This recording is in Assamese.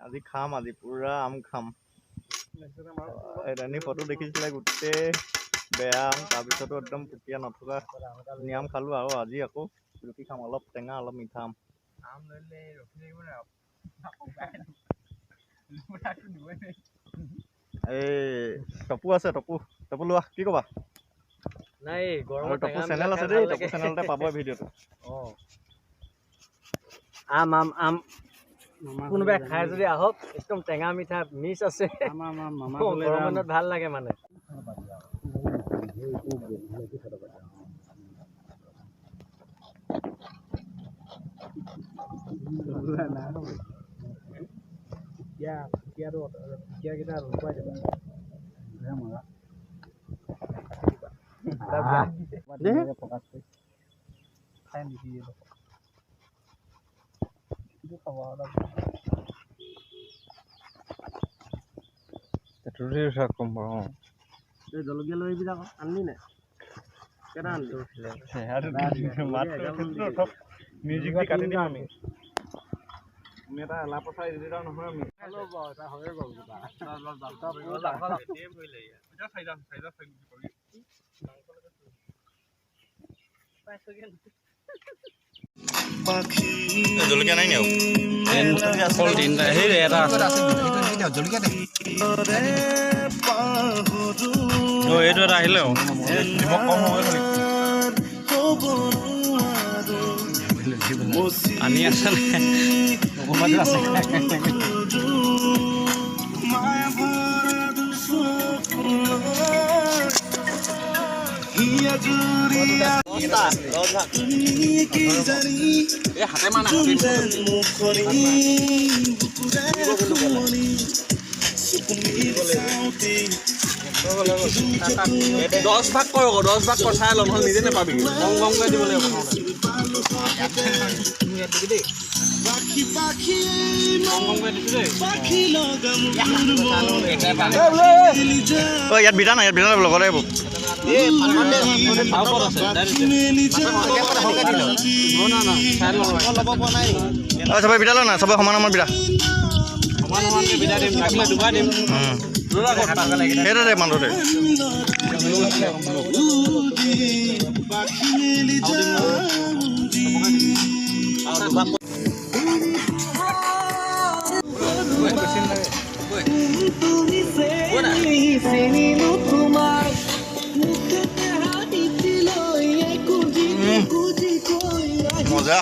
আজি খাম, আজি পুৰা আম খাম। এদিন ফটো দেখিছিলে গোটেই বেয়া আম, তাৰপিছতো একদম পুকীয়া নথকা ধুনীয়া আম খালোঁ। আৰু আজি আকৌ ৰুটি খাম, অলপ টেঙা অলপ মিঠা আম। আম লৈ ল'লে ৰখি থাকিব নাই। এই টপু আছে, টপু টপু লোৱা, কি ক'বা? নাই, আৰু গৰমত টপু চেনেল আছে দেই, টপু চেনেলতে পাব ভিডিঅ'টো। অঁ, আম আম আম কোনোবাই খাই যদি আহক, একদম টেঙা মিঠা মিক্স আছে। গৰম দিনত ভাল লাগে মানে। কম বাৰু। অঁ, জলকীয়া লৈ আহিবি আকৌ, আনলি নাই? কেইটা আনলি? মিউজিক দি কাটি দিম আমি। আমি এটা এলা পচা এডিটাৰ নহয় আমি। জলকীয়া নাই নি আৰু? তিনিটা, সেই এটা আছে। অঁ, এইটো এটা আহিলে নিমখ কম হ'ব। পানী আছে নে? অকণমান আছে। 10 ভাগ কৰ আকৌ, 10 ভাগ কৰ, চাই ল, নহ'লে নিজে নাপাবি। কম কমকৈ দিব লাগিব প্ৰথমতে। কম কমকৈ দিছোঁ দেই। অঁ, ইয়াত বিটা নাই, ইয়াত বিটা নাই, লগতে আহিব। আৰু ক'ত আছে? চাই ল। অঁ, চবে বিটা ল না, চবে সমান সমান বিটা। সমান সমানকৈ বিদায় দিম, লাগিলে দুবাৰ দিম। সেইটোতে মানুহটোতে। মজা।